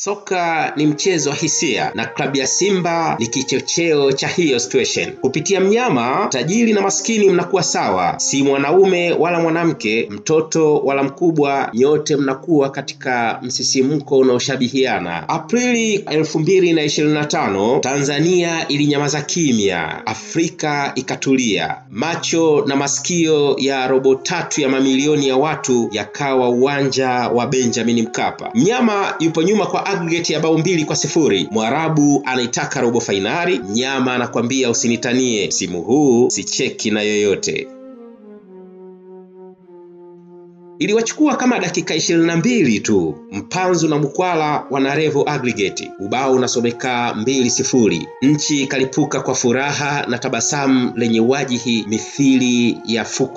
Soka ni mchezo wa hisia na klabu ya Simba ni kichocheo cha hiyo situation. Kupitia mnyama, tajiri na maskini mnakuwa sawa, si mwanaume wala mwanamke, mtoto wala mkubwa, nyote mnakuwa katika msisimko unaoshabihiana. Aprili 2025, Tanzania ilinyamaza kimya, Afrika ikatulia. Macho na masikio ya robo tatu ya mamilioni ya watu yakawa uwanja wa Benjamin Mkapa. Mnyama yupo nyuma kwa aggregate ya bao 2-0. Mwarabu anaitaka robo fainali, mnyama anakwambia usinitanie, msimu huu sicheki na yoyote. Iliwachukua kama dakika 22 tu, Mpanzu na Mukwala wanarevo aggregate. Ubao unasomeka 2-0. Nchi kalipuka kwa furaha na tabasamu lenye wajihi mithili ya fuko.